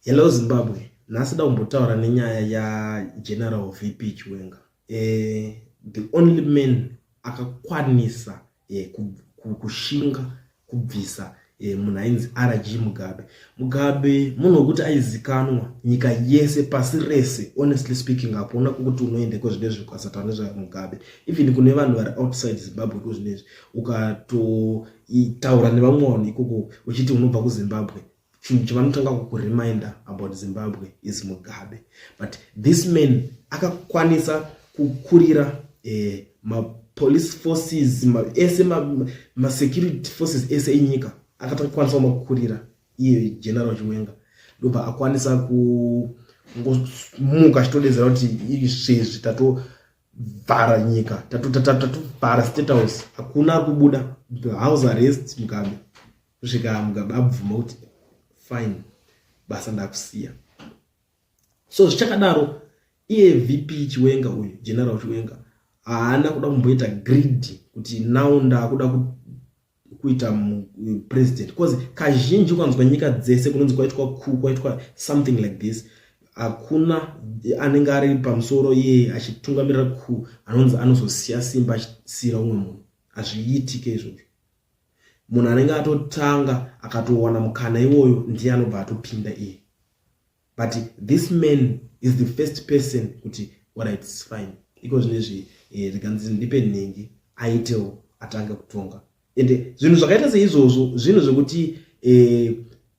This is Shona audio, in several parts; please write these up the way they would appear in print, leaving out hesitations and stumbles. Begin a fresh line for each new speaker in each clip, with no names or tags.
Hello Zimbabwe, nhasi da kumbotaura nenyaya yaGeneral VP Chiwenga. The only man akakwanisa kushinga kubvisa munhu ainzi RG Mugabe. Mugabe munhu wekuti aizikanwa nyika yese, pasi rese. Honestly speaking, hapona kwekuti unoenda iko zvinezvi ukasataura nezvaMugabe. Even kune vanhu vari outside Zimbabwe iko zvinezvi, ukatotaura nevamwe vanhu ikoko uchiti unobva kuZimbabwe, chinhu chavanotanga kukureminder about Zimbabwe is Mugabe. But this man akakwanisa kukurira mapolice forces ese, masecurity forces ese enyika, akatokwanisa kumakurira iye General Chiwenga. Ndobva akwanisa kungomuka achitodedzera kuti izvezvi tatovhara nyika, tatovhara State House, hakuna ari kubuda, house arrest Mugabe, kusvika Mugabe abvuma kuti fine, basa ndakusiya. So zvichakadaro, iye VP Chiwenga uyu, General Chiwenga, haana kuda kumboita greed kuti now ndakuda kuita president, because kazhinji ukanzwa nyika dzese kunonzi kwaitwa coup, kwaitwa something like this, hakuna anenge ari pamusoro iye achitungamirira coup anonzi anozosiya simba achisiyira umwe munhu. Hazviitike izvozvo. Munhu anenge atotanga akatowana mukana iwoyo ndiye anobva atopinda iye. But this man is the first person kuti alright, it's fine, iko zvinezvi rikanzi ndipe nhingi aitewo atange kutonga. Ende zvinhu zvakaita seizvozvo zvinhu zvekuti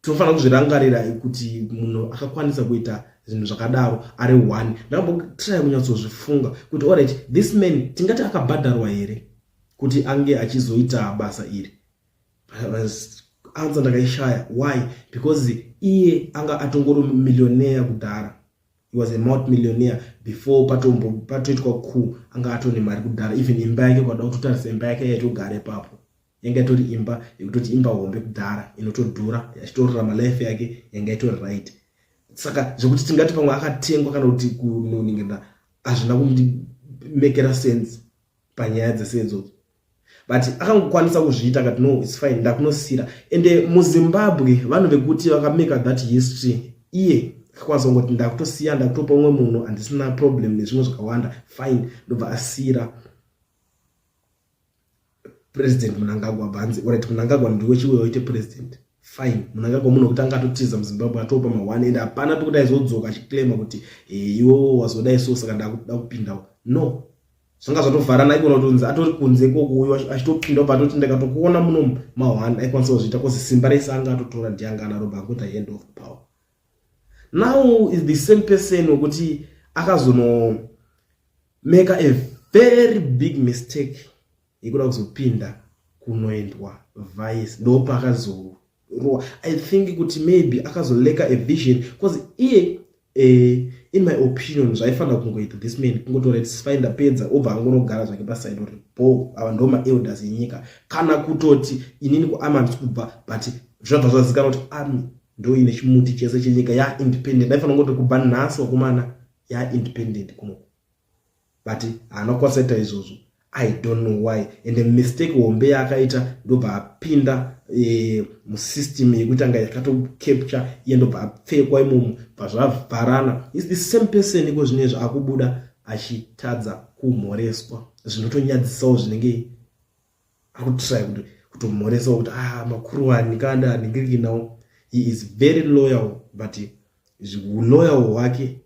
tinofanira kuzvirangarira kuti munhu akakwanisa kuita zvinhu zvakadaro ari one. Ndakambotry kunyatsozvifunga kuti alright, this man tingati akabhadharwa here kuti ange achizoita basa iri? Answer ndakaishaya. Why? Because iye anga atongori millionaire kudhara. He was a multi millionaire before patombo patoitwa coup. Anga atone mari kudhara. Even imba yake, kwada kutotarisa imba yake yaitogara ipapo, yanga itori imba yekutoti imba hombe kudhara, inotodhura, achitorarama life yake yanga itori right. Saka zvekuti tingati pamwe akatengwa kana kuti kunoningirira, hazvina kundimekera sense panyaya dzese idzodzo. But akangokwanisa kuzviita, akati no, it's fine, ndakunosira. Ende muZimbabwe vanhu vekuti vakameka that history, iye akakwanisa kungoti ndakutosiya, ndakutopa umwe munhu, handisina problem nezvimwe zvakawanda, fine. Ndobva asiyira President Mnangagwa. Bvanzi alright, Mnangagwa ndiwe, chiwe waite president, fine. Mnangagwa munhu wekuti anga atotiza muZimbabwe, atopa ma1, ende hapana pekuti aizodzoka achiclaima kuti iwewo wazodai so, saka ndakuda kupindawo. No, zvanga zvatovharana. Aikona kutonzi atori kunze ikoko, uyo achitopinda obva atoti ndakatokuona muno ma1. Aikwanisa kuzviita cause simba rese anga atotora, ndianga anaro. Bva angoti hand of power. Now is the same person wekuti akazono make a very big mistake yekuda kuzopinda kunoendwa vice. Ndopakazorowa. I think kuti maybe akazolacka a vision, because iye in my opinion zvaifanira kungoita this man kungotora it's fine, ndapedza, obva angonogara zvake paside uri bo, ava ndo maelders enyika, kana kutoti inini kuarmy handisi kubva, but zvabva zvazikanwa kuti army ndo ine chimuti chese chenyika yaindependent. Aifanira kungoti kubva nhasi, wakomana, yaindependent kunoku, but haana kukwanisa kuita izvozvo. I don't know why. And the mistake hombe yaakaita, ndobva apinda musystem yekuti anga yakatocapture iye, ndobva apfekwa imomo, bva zvavharana. Is the same person iko zvinezvi akubuda achitadza kumhoreswa, zvinotonyadzisawo, zvinenge akutry kuti kutomhoresawo kuti ah, makuruwani kanda ningirikinawo. He is very loyal, but loyal hwake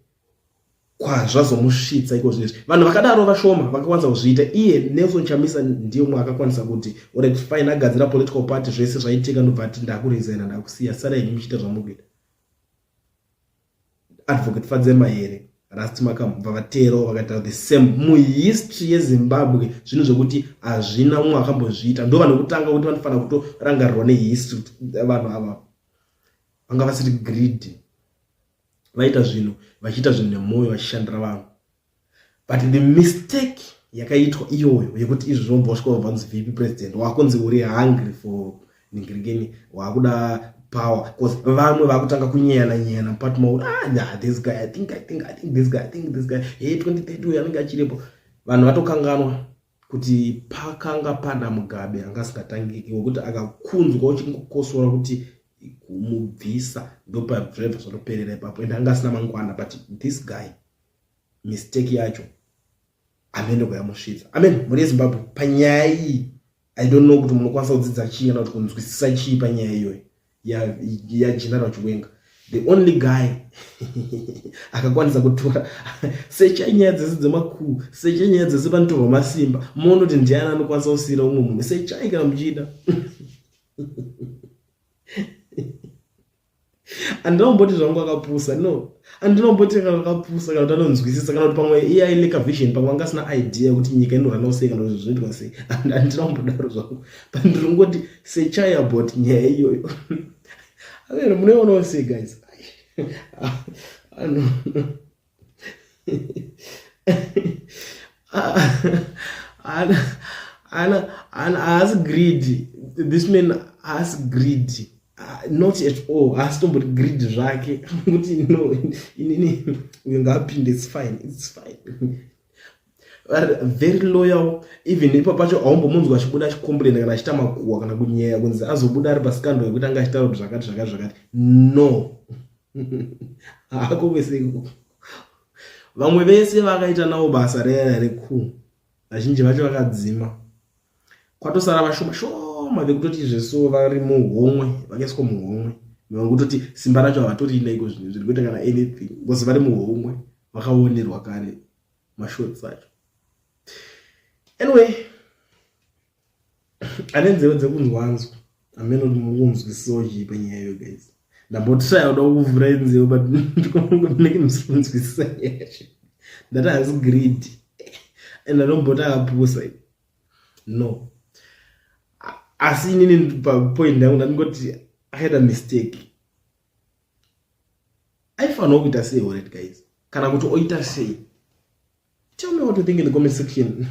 kwazvazomusvitsa iko zvinezvi, vanhu vakadaro vashoma vakakwanisa kuzviita. Iye Nelson Chamisa ndiye umwe akakwanisa kuti alright, fine, agadzira political party, zvese zvaitika, ndobva ati ndakuresigna, ndakusiya, sarai henyu muchiita zvamuri kuita. Advocate Fadzayi Mahere, Rasti Makambva vatero vakaita the same. Muhistory yeZimbabwe zvinhu zvekuti hazvina umwe akambozviita. Ndo vanhu vekutanga kuti vanofanira kutorangarirwa nehistory kuti vanhu ava vanga vasiri greedy, vaita zvinhu, vachiita zvinhu nemwoyo, vachishandira vanhu. But the mistake yakaitwa iyoyo yekuti izvo zvinobva wasvika wabva VP president, wakunzi uri hungry for ningirikeni, wakuda power, because vamwe vakutanga kunyeyana nyeyana mupati mavo, ah nah, this guy, I think this guy, I think this guy, hey, 2030 uyu anenge achiripo. Vanhu vatokanganwa kuti pakanga pana Mugabe anga asingatangiki, wekuti akakunzwa uchingokosora kuti Kumubvisa ndopazvaibva zvatoperera ipapo, and anga asina mangwana. But this guy, mistake yacho amene kuyamusvitsa. Amen. Mhuri yeZimbabwe, panyaya iyi, I don't know kuti munokwanisa kudzidza chii kana kuti kunzwisisa chii panyaya iyoyo yaGeneral Chiwenga, the only guy akakwanisa kutora. Sechai nyaya dzese dzemakuu, sechai nyaya dzese panotorwa masimba, muone kuti ndiani anokwanisa kusiyira umwe munhu. Sechai kana muchida. Handinomboti zvangu akapusa, no, handinomboti akapusa kana kuti anonzwisisa, kana kuti pamwe iye ailacka vision, pamwe anga asina idea yekuti nyika inoranawo sei kana kuti zvinoitwa sei. Handinombodaro zvangu, but ndiri kungoti sechai about nyaya iyoyo. Amene, munoionawo sei, guys? Ano ana ana haasi greedy. This man haasi greedy, not at all. Haasi tomboti greedy zvake kuti no, inini uyo ngaapinde, it's fine, it's fine. Very loyal. Even ipo pacho haumbomunzwa achibuda achicomplaina kana achiita makuhwa kana kunyeya kunzi azobuda ari pascandal yekuti anga achitaura kuti zvakati zvakati zvakati. No, haako kwese ikoko. Vamwe vese vakaita navo basa rera reku, vazhinji vacho vakadzima, kwatosara vashoma shoma vekutoti zveso vari muhomwe, vakaiswa muhomwe, vekutoti simba racho havatorina iko zvinhu zviri kuita kana anything because vari muhomwe, vakaonerwa kare mashots acho. Anyway, ane nzeve dzekunzwanzwa, amene kuti mukunzwisisawo chii panyaya iyo, guys. Ndambotraya kuda kuvhura nzeve, but ndinenge musiri kunzwisisa nyaya yacho. Ndati hasi greedy and anomboti akapusa, no, asi inini papoint yangu ndandingoti akaita mistake. Aifanirwa kuita sei? Alright guys, kana kuti oita sei? Tell me what you think in the comment section.